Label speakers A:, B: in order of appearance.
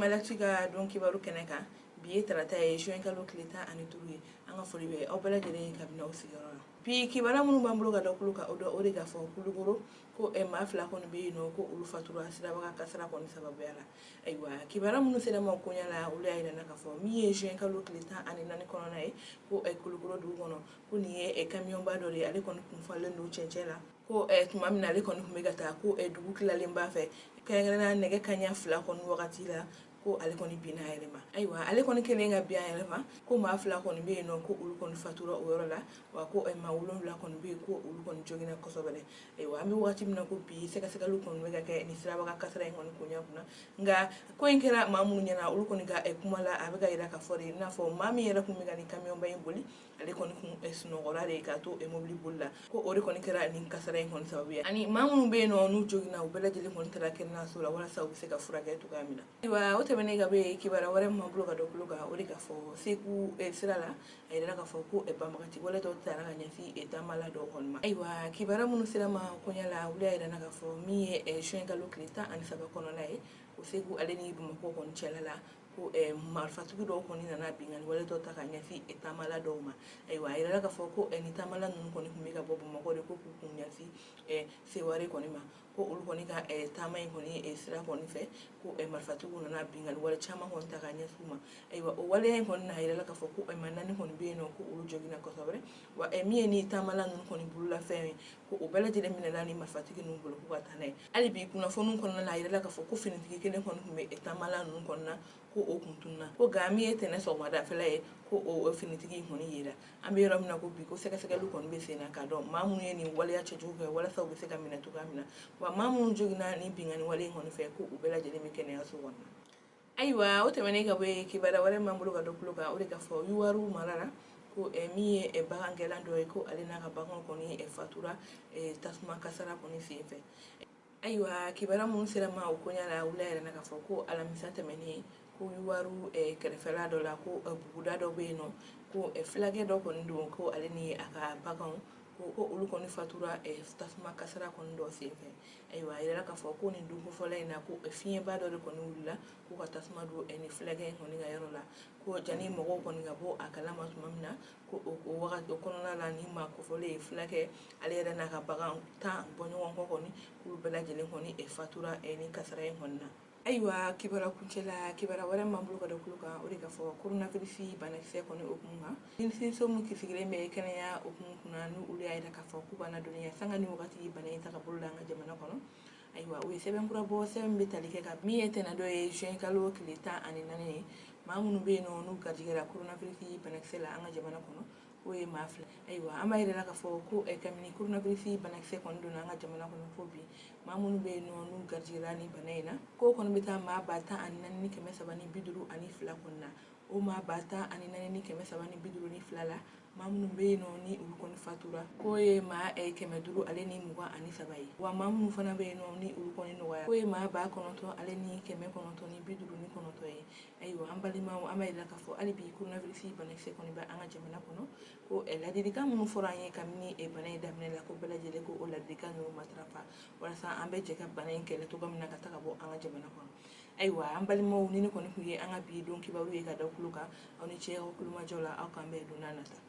A: Mali Actu ka don kibaru kɛnɛ kan. Bi ye tarata ye, juin kalo tile 15 ye. An ka foli bɛ aw bɛɛ lajɛlen ye kabini aw sigiyɔrɔ la. Bi kibaruya minnu b'an bolo ka da tulo kan, o dɔ o de k'a fɔ Kulukoro ko maa fila kɔni bɛ yen nɔ, ko olu fatura sirabaga kasara kɔni sababuya la. Ayiwa, kibaruya minnu sera ma koɲa la, olu y'a yira k'a fɔ min ye juin kalo tile 14 kɔnɔna ye, ko Kulukoro dugu kɔnɔ, ko nin ye kamiyɔnba dɔ de ye, ale kɔni kun falen don cɛncɛn la, ko tuma min na ale kɔni tun bɛ ka taa, ko dugu tilalen b'a fɛ, kɛrɛnkɛrɛnnenya nɛgɛ kanɲɛ 2 kɔni wagati la, ko ale kɔni binna a yɛrɛ ma. Ayiwa, ale kɔni kɛlen ka bin a yɛrɛ ma, ko maa fila kɔni bɛ yen nɔ, ko olu kɔni fatura o yɔrɔ la, wa ko maa 7 kɔni bɛ yen, ko olu kɔni joginna kosɛbɛ dɛ. Ayiwa, an bɛ wagati min na ko bi, sɛgɛsɛgɛliw kɔni bɛ ka kɛ nin sirabaga kasara in kɔni koɲa kunna. Nka ko in kɛra maa minnu ɲɛna, olu kɔni ka kuma la, a bɛ ka yira k'a fɔ de i n'a fɔ maa min yɛrɛ tun bɛ ka nin kamiyɔnba in boli, ale kɔni kun sunɔgɔra de k'a to mobili boli la, ko o de kɔni kɛra nin kasara in kɔni sababu ye. Ani maa minnu bɛ yen nɔ n'u joginna, u bɛɛ lajɛlen kɔni taara kɛnɛyaso la walasa u bɛ se ka furakɛ cogoya min na. Ayiwa, o tɛmɛnen ka bɔ yen, kibaruya wɛrɛ min b'an bolo ka da tulo kan, o de k'a fɔ Segu sira la, a yirala k'a fɔ ko banbagaci wale dɔw taara ka ɲɛsin taamala dɔw kɔni ma. Ayiwa, kibaruya minnu sera ma koɲa la, olu y'a yira k'a fɔ min ye juin kalo tile 13 kɔnɔna ye, ko Segu ale ni Bamakɔ kɔni cɛla la, ko marifatigi dɔw kɔni nana binkanni wale dɔw ta ka ɲɛsin taamala dɔw ma. Ayiwa, a yirala k'a fɔ ko ni taamala ninnu kɔni tun bɛ ka bɔ Bamakɔ de, ko k'u kun ɲɛsin Seware kɔni ma, ko olu kɔni ka taama in kɔni sira kɔni fɛ, ko marifatigiw nana binkanni wale caman kɔni ta ka ɲɛsin u ma. Ayiwa, o waleya in kɔni na, a yirala k'a fɔ ko maa 4 kɔni bɛ yen nɔ, ko olu joginna kosɛbɛ, wa min ye ni taamala ninnu kɔni bololafɛn ye, ko o bɛɛ lajɛlen minɛla ni marifatigi ninnu bolo ko ka taa n'a ye. Hali bi kunnafoniw kɔnɔna la, a yirala k'a fɔ ko finitigi kelen kɔni tun bɛ taamala ninnu kɔnɔna, ko o kun tununna, ko nka min ye tɛnɛ sɔgɔmadafɛla ye, ko o finitigi in kɔni yera. An bɛ yɔrɔ min na ko bi, ko sɛgɛsɛgɛliw kɔni bɛ sen na k'a dɔn maa minnu ye nin waleya cɛjugu kɛ, walasa u bɛ se ka minɛ cogoya min na, wa maa minnu joginna nin binkanni wale in kɔni fɛ, ko u bɛɛ lajɛlen bɛ kɛnɛyaso kɔnɔ. Ayiwa, o tɛmɛnen ka bɔ yen, kibaruya wɛrɛ min b'an bolo ka da tulo kan, o de k'a fɔ Youwarou mara la, ko min ye bagangɛnna dɔ ye, ko ale n'a ka baganw kɔni fatura tasuma kasara kɔni sen fɛ. Ayiwa, kibaruya minnu sera ma o koɲa la, olu y'a yira k'a fɔ ko alamisa tɛmɛnen, ko Youwarou kɛrɛfɛla dɔ la, ko buguda dɔ bɛ yen nɔ, ko fulakɛ dɔ kɔni don, ko ale ni a ka baganw, ko olu kɔni fatura tasuma kasara kɔni dɔ sen fɛ. Ayiwa, a yirala k'a fɔ ko nin don kofɔla in na, ko fiɲɛba dɔ de kɔni wulila ko ka tasuma don nin fulakɛ in kɔni ka yɔrɔ la, ko jani mɔgɔw kɔni ka bɔ a kalama tuma min na, ko o wagati o kɔnɔna la, ni maa kofɔlen ye fulakɛ, ale yɛrɛ n'a ka bagan 10 bɔ ɲɔgɔn kɔ kɔni, k'olu bɛɛ lajɛlen kɔni fatura ni kasara in kɔni na. Ayiwa, kibaruya kuncɛ la, kibaruya wɛrɛ min b'an bolo ka da tulo kan, o de k'a fɔ coronavirus banakisɛ kɔni hukumu kan, minisiriso min sigilen bɛ kɛnɛya hukumu kunna, ni olu y'a yira k'a fɔ k'u b'an ladɔnniya sanga ni wagati bana in ta ka bolo la an ka jamana kɔnɔ. Ayiwa, u ye sɛbɛn kura bɔ, sɛbɛn bɛ tali kɛ ka min ye tɛnɛn dɔ ye, juin kalo tile 14 ye, maa minnu bɛ yen nɔ n'u garijɛgɛra coronavirus banakisɛ la an ka jamana kɔnɔ, k'o ye maa 2. Ayiwa, an b'a yira k'a fɔ ko kabini coronavirus banakisɛ kɔni donna an ka jamana kɔnɔ fo bi, maa minnu bɛ yen nɔ n'u garijɛgɛra ni bana in na, k'o kɔni bɛ taa maa 14,352 kɔni na. O maa 14,352 la, maa minnu bɛ yen nɔ ni olu kɔni fatura, k'o ye maa 523 ye, wa maa minnu fana bɛ yen nɔ ni olu kɔni nɔgɔya, k'o ye maa 9,959 ye. Ayiwa, an balimaw, an b'a yira k'a fɔ hali bi coronavirus banakisɛ kɔni bɛ an ka jamana kɔnɔ, ko ladilikan minnu fɔra an ye kabini bana in daminɛ la, ko bɛɛ lajɛlen ko o ladilikan ninnu matarafa walasa an bɛ jɛ ka bana in kɛlɛ cogo min na ka taga bɔ an ka jamana kɔnɔ. Ayiwa, an balimaw, ni ne kɔni tun ye an ka bi don kibaru ye ka da tulo kan. Aw ni ce aw kulomajɔ la. Aw k'an bɛn don n'a nata.